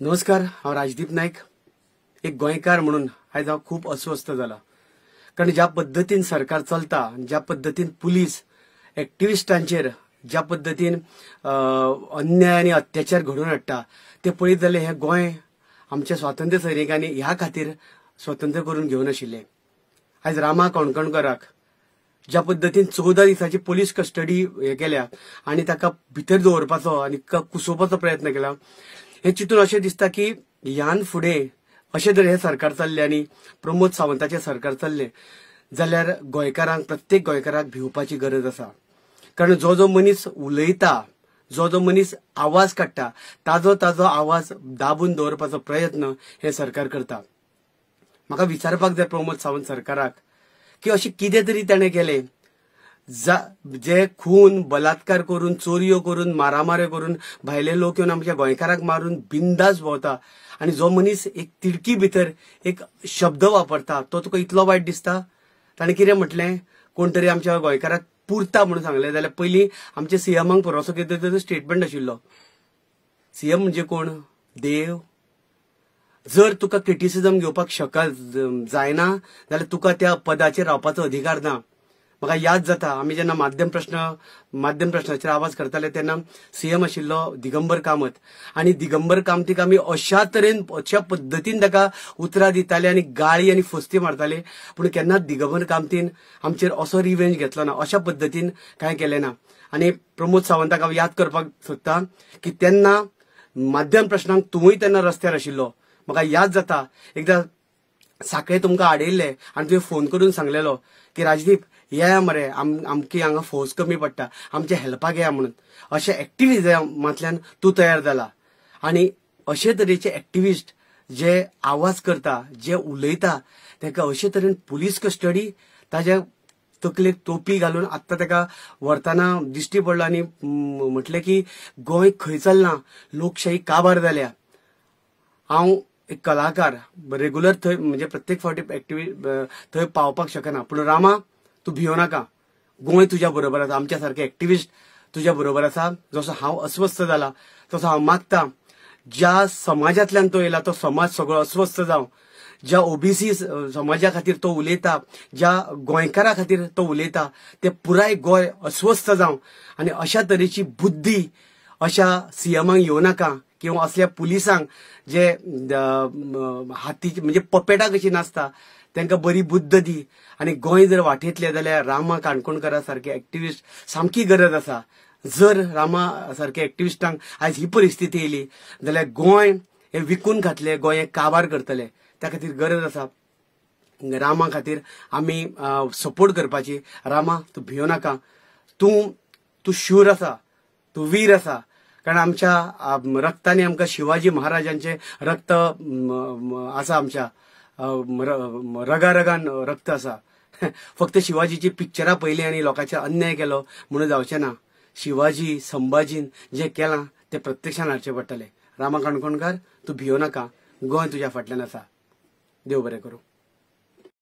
नमस्कार, हांव राजदीप नायक, एक गोंयकार म्हणून आयज हांव खूब अस्वस्थ जाला. कारण ज्या पद्दतीन सरकार चलता, ज्या पद्दतीन पुलीस एक्टिविस्टांचेर ज्या पद्दतीन अन्याय आनी अत्याचार घडोवन हाडटा ते पळयत जाल्यार हें गोंय आमच्या स्वातंत्र्य सैनिकांनी ह्या खातीर स्वतंत्र करून घेवन आशिल्लें. आयज रामा काणकोणकाराक ज्या पद्दतीन 14 दिसांची पोलीस कस्टडी हे केल्या आनी ताका भितर दवरपाचो आनी कुसोवपाचो प्रयत्न केला, हें चिंतून अशें दिसता की ह्यान फुडें अशें जर हें सरकार चल्लें आनी प्रमोद सावंताचें सरकार चल्लें जाल्यार गोंयकारांक, प्रत्येक गोंयकाराक भिवपाची गरज आसा. कारण जो जो मनीस उलयता, जो जो मनीस आवाज काडटा, ताजो ताजो आवाज दाबून दवरपाचो प्रयत्न हें सरकार करता. म्हाका विचारपाक जाय प्रमोद सावंत सरकाराक की अशें कितें तरी ताणें केलें जे खून, बलात्कार करून, चोरयो करून, मारामाऱ्यो करून भायले लोक येवन आमच्या गोंयकाराक मारून बिंदास भोंवता आनी जो मनीस एक तिडकी भितर एक शब्द वापरता तो तुका इतलो वायट दिसता. ताणें कितें म्हटलें, कोण तरी आमच्या गोंयकाराक पुरता म्हणून सांगलें जाल्यार पयलीं आमच्या सीएमाक पुरोसो कितें तरी स्टेटमेंट आशिल्लो. सीएम म्हणजे कोण? देव. जर तुका क्रिटिसिजम घेवपाक जायना जाल्यार तुका त्या पदाचेर रावपाचो अधिकार ना. म्हाका याद जाता आमी जेन्ना माध्यम प्रश्नाचेर आवाज करताले तेन्ना सीएम आशिल्लो दिगंबर कामत आनी दिगंबर कामतीक आमी अशा तरेन, अशा पद्दतीन ताका उतरां दिताले आनी गाळी आनी फस्ती मारताले, पूण केन्नाच दिगंबर कामतीन आमचेर असो रिवेंज घेतलो ना, अशा पद्दतीन कांय केलें ना. आनी प्रमोद सावंताक हांव याद करपाक सोदता की तेन्ना माध्यम प्रश्नांक तुवूय तेन्ना रस्त्यार आशिल्लो. म्हाका याद जाता एकदां साखळे तुमकां आडयल्ले आनी तुवें फोन करून सांगलेलो की राजदीप येया मरे, आमकी हांगा फोर्स कमी पडटा, आमच्या हेल्पाक येया म्हणून. अशे एक्टिविजमांतल्यान तूं तयार जाला आनी अशे तरेचे एक्टिविस्ट जे आवाज करता, जे उलयता, ताका अशे तरेन पुलीस कस्टडी, ताज्या तकलेक तोपी घालून आत्तां ताका व्हरतना दिश्टी पडलो आनी म्हटलें की गोंय खंय चल्लां, लोकशाही काबार जाल्या. हांव एक कलाकार, रेगुलर थंय म्हणजे प्रत्येक फावटी थंय पावपाक शकना, पूण रामा तूं भियो नाका, गोंय तुज्या बरोबर आसा, आमच्या सारके एक्टिविस्ट तुज्या बरोबर आसा. जसो हांव अस्वस्थ जाला तसो हांव मागता ज्या समाजांतल्यान तो येयला तो समाज सगळो अस्वस्थ जावं, ज्या ओबीसी समाजा खातीर तो उलयता, ज्या गोंयकारा खातीर तो उलयता ते पुराय गोंय अस्वस्थ जावं आनी अशा तरेची बुद्धी अशा सीएमांक येवं नाका किंवा असल्या पुलिसांक जे हाती म्हणजे पपेटा कशी नासता तांकां बरी बुद्द दी. आनी गोंय जर वाटेतलें जाल्यार रामा काणकोणकारा सारके एक्टिविस्ट सामकी गरज आसा. जर रामा सारके एक्टिविस्टांक आयज ही परिस्थिती येयली जाल्यार गोंय हें विकून खातले, गोंय हें काबार करतले. त्या खातीर गरज आसा रामा खातीर आमी सपोर्ट करपाची. रामा तूं भियो नाका, तूं तूं शूर आसा, तूं वीर आसा. कारण आमच्या रक्तांनी आमकां शिवाजी महाराजांचें रक्त आसा, आमच्या रगारगान रक्त आसा. फक्त शिवाजीची पिक्चरां पळयली आनी लोकांचेर अन्याय केलो म्हणून जावचें ना. शिवाजी संभाजीन जें केलां तें प्रत्यक्षान हाडचें पडटलें. रामा काणकोणकार तूं भियो नाका, गोंय तुज्या फाटल्यान आसा. देव बरें करूं.